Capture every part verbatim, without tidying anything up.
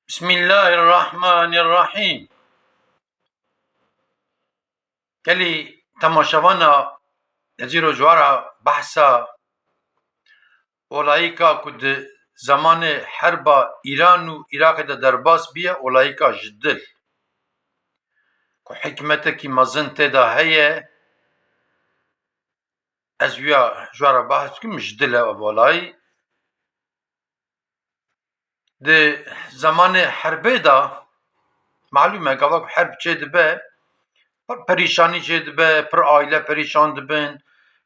Bismillahirrahmanirrahîm. Gelî temaşevana, ez îro ji we re behsa olayîka ku di zemanê herba Îran û Iraqê de derbas bûye, olayîka ji dil, ku hikmetekî mezin tê de heye, ez wîya ji we re behs bikim, ji dil e ev olayî. Di zemanê herbê de, malûm e, gava ku herb çêdibe, pir perîşanî çêdibe, pir aîle perîşan dibin.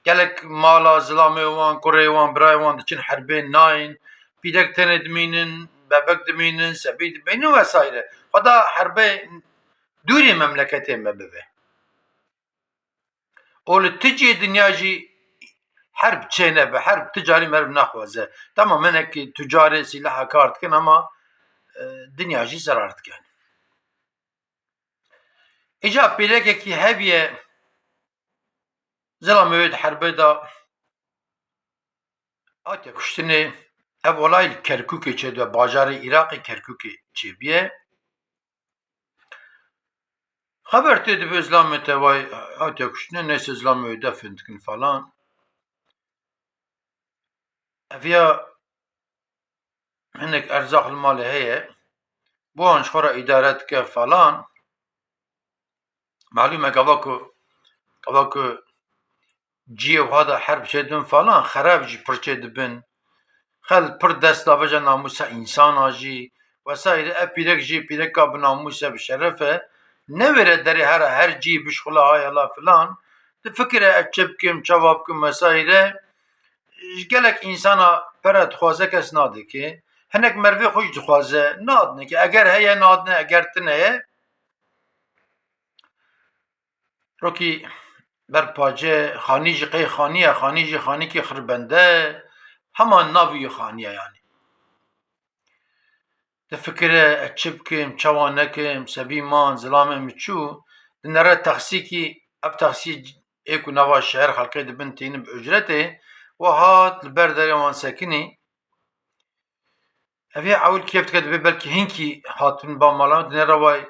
Gelek mala zilamê wan, kurê wan, birayê wan diçin herbê nayên. Pîrek tenê dimînin, bebek dimînin, sebî dimînin wesaîre. Xweda herbê dûrî memleketê me bibe. Û li tu cihê dinya jî herb çênebe, herb tu carî merv naxwaze. Tamam, hinekî tucarê sîlaha kar dikin ama, e, dinya jî zerar dike. Îca pîrekekî hebiye, zilamê wê di herbê de hatiye kuştinê. Ev olay li Kerkûkê çêdibe, bajarê Iraqê Kerkûkê çêbiye. Xeber tê dibe zilamê te vay hatiye kuştinê, neyse zilamê wê defin dikin falan. Ev ya hinek erzaq li malê heye, bo wan ji xwe re îdare dike falan. Malûm e, gava ku, gava ku cihê wiha de herb çêdibin falan, xerab jî pir çêdibin. Xelk pir dest davêje namûsa însana jî. Wesaîrê ev pîrek jî pîreka bi namûs e, bi şeref e. Newêre derê here her cî bişxule, hay hela filan. Difikire ez çi bikim, çawa bikim, wesaîrê. Ji gelek însana pere dixwaze, kes nadike. Hinek mervê xwe jî dixwaze, nadine ki. Eger heye nadine, eger tune ye. Rokî ber pace, xanî jî qey xanî ye, xanî jî xanîkî xirbende, hema navî wî xanî ye yanî. Difikire, ez çi bikim, çawa nekim, sebî man, zilamê min çû, dinere taksîkî, ev taksî ê ku nava şeher xelkê dibin tînin bi ucretê, we hat li ber derê wan sekinî. Ev yê ewil kêf dike, dibê belkî hinkî hatibin ba mala me, dinere way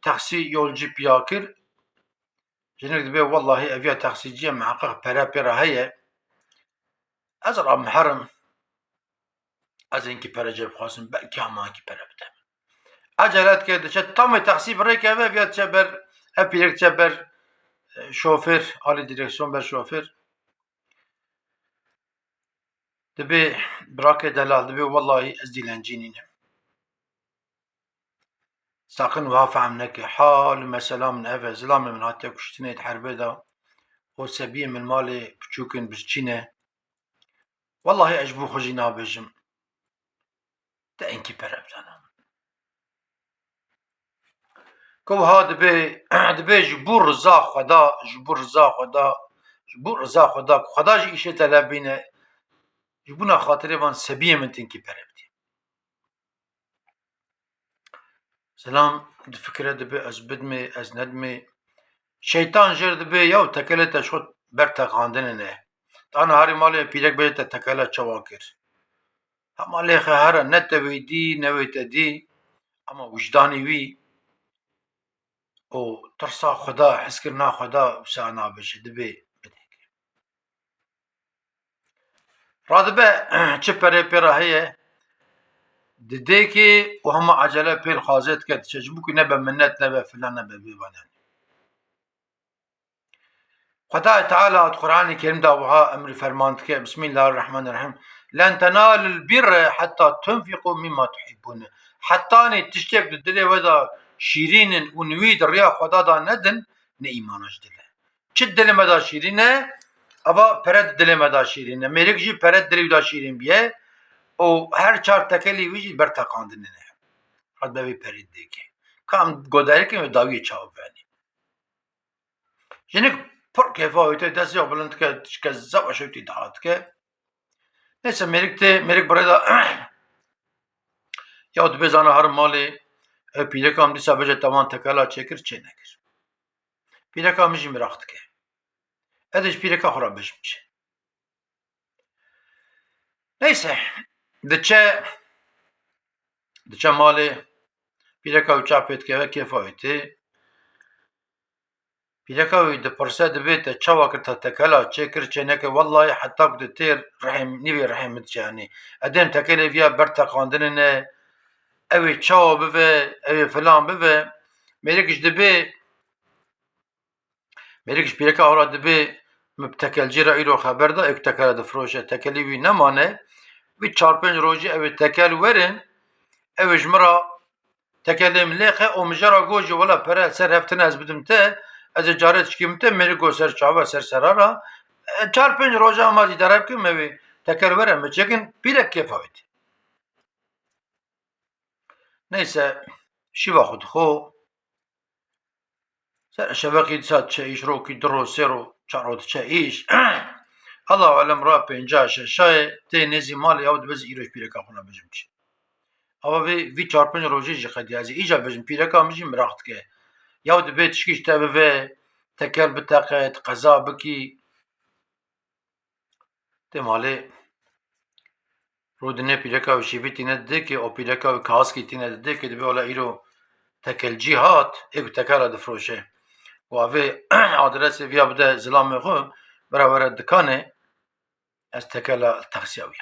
taksî yolcî piya kir. Jinik dibê, wellahî ev ya taksîciye miheqeq pere pê re heye. Ez ramiherim, ez hinkî pere cê bixwazim, belkî hema hinkî pere bide min. Ecele dike, diçe tamê taksî bi rê keve, ev ya diçe ber, ev pîrek diçe ber, e, şofêr, alî direksiyon ber şofêr. Dibê, birakê delal, dibê, wellahî ez dîlencî nînim. Saqin wiha fehm neke. Hal û mesela min ev e. Zilamê min hatiye kuştinê di herbê de. Û sebiyê min malê piçûk in, birçî ne. Wellahî ez ji bo xwe jî nabêjim. Te enkî pere bidana min. Ku wiha dibê, dibê ji bo riza Xweda, ji bo riza Xweda, ji bo riza Xweda, ku Xweda jî îşê te lê bîne, ji bona xatirê van sebiyê min tinkî pere bidî. Zilam difikire, dibê ez bidimê, ez nedimê. Şeytan jêr dibê, yaw tekelê te ji xwe ber teqandinê ne. Dana herî malê pîrek bê te tekele çawa kir. Hema lêxe here, ne te wê dî, ne wê te dî, ama wijdanê wî û tirsa Xweda, hezkirina Xweda wisa nabêje, dibê bidêke. Radibe çi perê pê re heye, didêkê û hema ecele pê li xwazê dike, diçe ji bo ku nebe minnet, nebe filan, nebe bêvanan. Xwedayê Teala di Qur'anê Kerîm de wiha emrî ferman dike, Bismillahirrahmanirrahîm. "Len tenalul birre hetta tunfiqu mimma tuhibbûne." Hetanî tiştek di dilê we de şîrîn in û wî di riya Xweda de nedin, ne îmana ji dil e. Çi dilê me de şîrîn e, eva pere di dilê me de şîrîn e. Mêrik jî pere dilê wî de şîrîn bûye û her çar tekelî wî jî ber teqandinê ne. Radibe vê perê didêkê. Ka em godarî kin wê dawiyê çawa bivenî. Jinik pir kêfa wê tê, destê xwe bilind dike, tişke zaf weş wê tê daha dike. Neyse, mêrik tê, mêrik bi rê de ya dibê zana herim malê, ev pîreka min dîsa bêje te van tekela çêkir, çê nekir. Pîreka min jî miraq dike. Ez ê ji pîreka xwe re bêjim çi. Neyse, diçe Diçe malê, pîreka wî çav pê dikeve, kêfa wî tê. Pîreka wî dipirse, dibê te çawa kir, te tekela çêkir, çênekir? Wellahî heta ku tu têr rihê, nîvê rihê min diçe, yanî. Edên tekelê viya ber teqandinê ne, ew ê çawa bive, ew ê filan bive. Mêrik ji dibê Mêrik ji pîreka xwe re dibê, min bi tekelcî re îro xeber da, êk tekele difiroşe, tekelî wî nemane. Vî çar pênc rojî ew ê tekel werin, ew ê ji min re tekelê min lêxe û min jê re got jî, wela pere ser hev tine ez bidim te, ez ê carê tişkî min te, mêrik got ser çava, ser serara. E, çar pênc roja ma îdare bikim, ew ê tekel were, min çêkin, pîrek kêfa wê tê. Neyse, şîva xwe dixwe, ser şeveqî disa diçe îş, rokî du ro, sê ro, çar ro diçe îş. Allahu alem, ra pênca şeşayê tê nêzî malê, yaw dibe ez îro ji pîreka xwe re bêjim çi. Ava vê, vî çar pênc rojê jî qediya, ez ê îca bêjim, pîreka min jî miraq dike. Yaw dibê tişkî ji te bive, tekel biteqe, tu qeza bikî. Tê malê, rûdinê pîreka wî şîvî tîne didê kê, o pîreka wî kaskî tîne didê kê, dibê wela îro tekelcî hat, ê ku tekela difiroşe. Û avê adresê viya bide zilamê xwe, bira were dikanê, ez tekela li taksiya wî.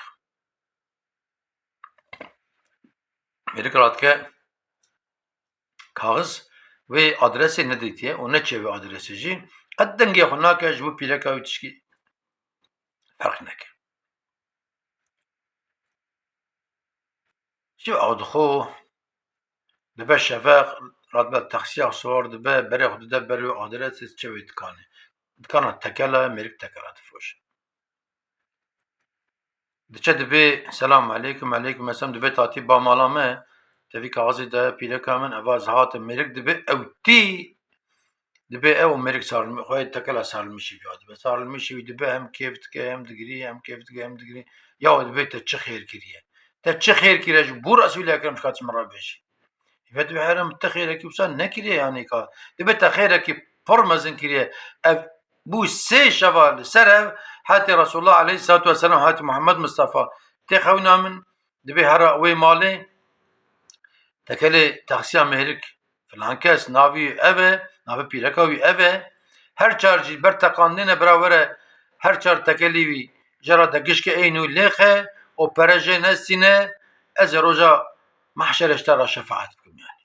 Mêrik radike, kaxiz wê adresê nedîtiye û neçe wê adresê jî, qet dengê xwe nake ji bo pîreka wî tişkî ferq neke. Şîv ew dixwe, dibe şeveq, radibe taksiya siwar dibe, berê xwe dide ber wê adresê, diçe wê dikanê. Dikana tekela, mêrik tekela difiroşe. Diçe dibê, selam aleykum, aleykum selam, dibê tatî ba mala me, te vî kaxizê daye pîreka min, eva ez hatim, mêrik dibê ew tî, dibê ew mêrik sarlimi-, xwe tekela sarlimîşî vî dibe. Sarlimîşî wî dibe, hem kêf dike, hem digirî, hem kêf dike, hem digirî. Ya dibê te çi xêr kiriye? Te çi xêr kiriye ji bo Resûlê Ekrem, ji ka çi min re bêjî? Ve dibê herem te xêrekî wisa nekiriye yanî ka. Dibê te xêrekî pir mezin kiriye. Ev bû sê şeva li ser ev, hetê Resulullah aleyhissalatu vesselam, hetê Muhammed Mustafa tê xewna min, dibê hera wê malê, tekelê taksiya mêrik filan kes, navî wî ev e, navê pîreka wî ev e. Her çar jî ber teqandinê bira were, her çar tekelî wî jê re de gişke ey nû lêxe û pere jê nestîne, ez ê roja mehşerê ji te re şefaet bikim yanî.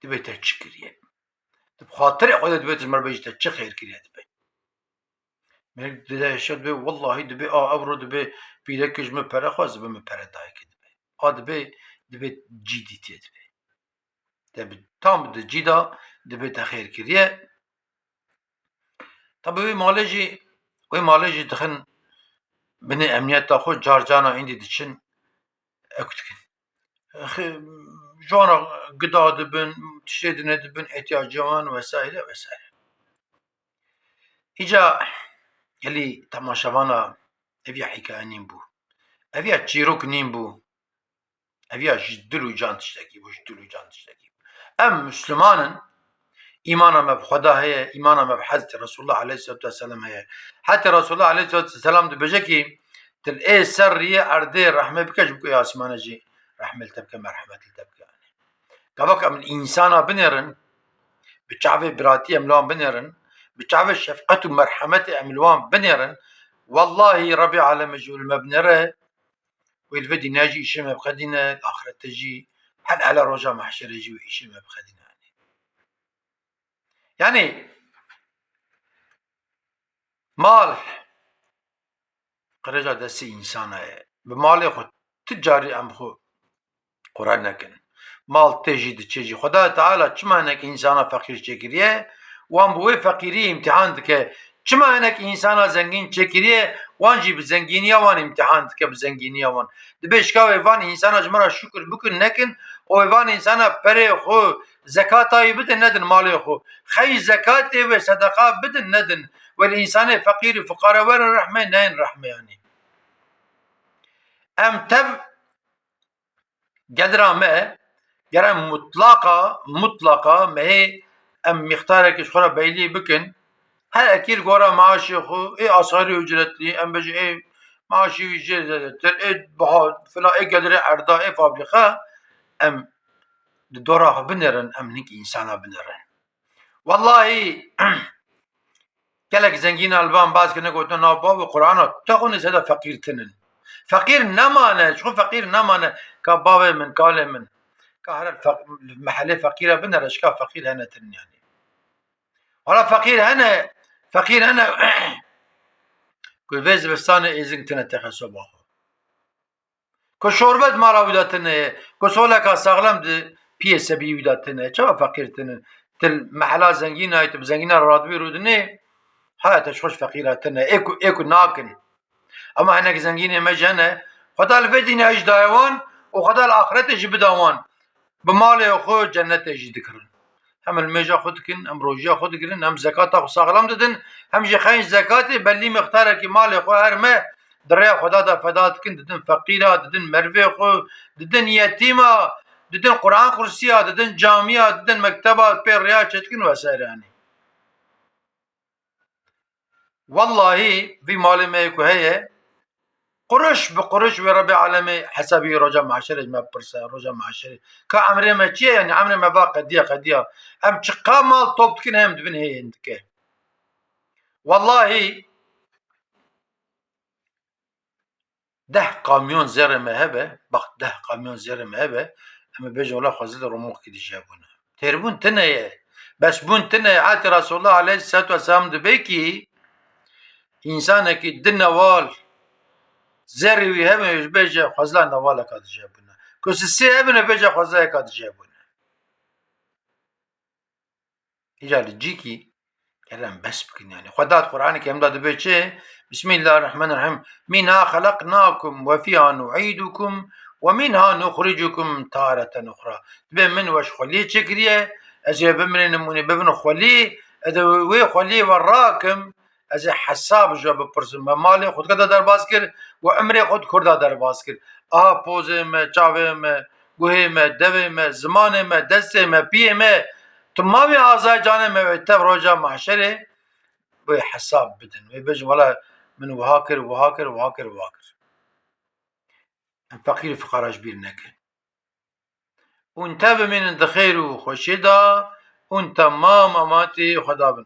Dibê te çi kiriye? Di xatirê xwe de dibê tu ji min re bêjî te çi xêr kiriye dibê. Mêrik dide hişê dibê, wellahî dibê, a, ewro dibê pîrekê ji min pere xwest, dibê min pere dayikê dibê. A dibê, dibê cî dîtiye dibê. Te bi tam di cî de dibê te xêr kiriye. Tabi wê malê jî, wê malê jî dixin binê emniyeta xwe, car carna êndî diçin, ew dikin. Xi-, ji wan re gida dibin, tiştê dine dibin, ihtiyaciya wan vesaire vesaire. Îca gelî temaşevana ev ya hîkaye nîn bû. Ev ya çîrok nîn bû. Ev ya ji dil û can tiştekî bû, ji dil û can tiştekî bû. Em Müslüman in, îmana me bi Xweda heye, îmana me bi Hezretî Resulullah aleyhissalatu vesselam heye. Hetê Resulullah aleyhissalatu vesselam dibêje kî, tu li ê ser riyê erdê rehmê bike, ji bo ku ê asîmane jî rehmê li te bike, merhemet li te bike. Gava ku em li însana binêrin, bi çavê biratî em li wan binêrin, bi çavê şefqet û merhemetê em li wan binêrin, wellahî Rebê Alemê jî li me binêre, wê li vê dinya jî îşê me biqedîne, li axirete jî, hel hele roja mehşerê jî wê îşê me biqedîne. Yanî, mal qirêja destê însana ye. Bi malê xwe ti carî em xwe qure nekin. Mal tê jî diçe jî. Xwedayê Teala çima hinek însana feqîr çêkiriye? Wan bi wê feqîrî îmtihan dike. Çima hinek însana zengîn çêkiriye? Wan jî bi zengîniya wan îmtihan dike, bi zengîniya wan. Dibê şika wê van însana ji min re şukir bikin, nekin, û wê van însana perê xwe zekata wî bidin, nedin malê xwe. Xey zekatê wê sedeqa bidin, nedin. Wê li însanê feqîr û fiqare werin rehmê, neyên rehmê yanî. Em tev gedira me, gere mutlaqa, mutlaqa me hê em mîqdarekî ji xwe re beylî bikin. Her ekî li gora maaşê xwe, ê asgarî ücretlî, em bêjin ê Maaşê wî jê zêdetir, ê biha filan, ê gelirê erda, ê fabrîka, em di dora xwe binêrin, em hinek însana binêrin. Wellahî, gelek zengîna li van baz kirine, gotin, "Na bavê Qur'ana, te xwe nêse de feqîr tinin." Feqîr nemane, ji xwe feqîr nemane. Ka bavê min, kalê min, ka here feq-, mehelê feqîre binere, şika feqîr hene tinin yani. Hala feqîr hene, feqîr hene ku vê zivistanê êzing tine texe soba xwe. Ku şorbet mala wî de tine ye, ku soleka saxlem di piyê sebî wî de tine ye. Çawa feqîr tine? Til mehela zengîna ye, tu bi zengîna re radibî rûdinê, haya te ji xwe ji feqîra tine. Ê ku, ê ku nakin. Ama hinek zengînê me jî hene, Xweda li vê dinya jî daye wan û Xweda li axretê jî bida wan. Bi malê xwe cennetê jî dikirin. Hem hilmêja xwe dikin, hem rojiya xwe digirin, hem zekata xwe saxlem didin, hem jî xeyn zekatê belî mixtarekî malê xwe her me di rêya Xweda de feda dikin, didin feqîra, didin merivê xwe, didin yetîma, didin Quran qursiya, didin camiya, didin mekteba pê rêya çêdikin vesaire yani. Wellahî vî malê me yê ku heye, quruş bi quruş wê Rebê Alemê hesabî roja mahşerê ji me bipirse, roja mahşerê. Ka emrê me çi ye? Yani emrê me va qediya, qediya. Em çiqa mal top dikin, hem dibin hê hindike. Wellahî deh kamyon zerê me hebe, bak, deh kamyon zerê me hebe, em ê bêjin wela xwezî li Romoxkî dijebûne. Têrbûn tine ye. Bes bûn tine ye. Hatî Resulullah aleyhisselatu vesselam dibe ki, însanekî di newal zerrî wî hebe, bêje xwezla newaleka dijebûne. Ku sisê hebine, bêje xwezayeka dijebûne. Îca li cîkî kerem bes bikin yani. Xweda di Qur'anê Kerim de dibe çi? Bismillahirrahmanirrahim. Minha xelaqnakum ve fiha nu'idukum ve minha nuxricukum tareten uxra. Dibe min we ji xweliyê çêkiriye, ez ê bimirînim, hûn ê bibin xwelî, ez ê wê xweliyê ve rakim, ez ê hesab ji we bipirsim. Me malê xwe di ke de derbas kir, we emrê xwe di kur de derbas kir. Aha pozê me, çavê me, guhê me, devê me, zimanê me, destê me, piyê me, timamî azay canê me wê tev roja mahşerê wê hesab bidin. Wê bêjin, wela min wiha kir, wiha kir, wiha kir, wiha kir. Em feqîr û fiqara ji bîr nekin. Hûn tev bimînin di xêr û xweşiyê de, hûn temam amatê Xweda bin.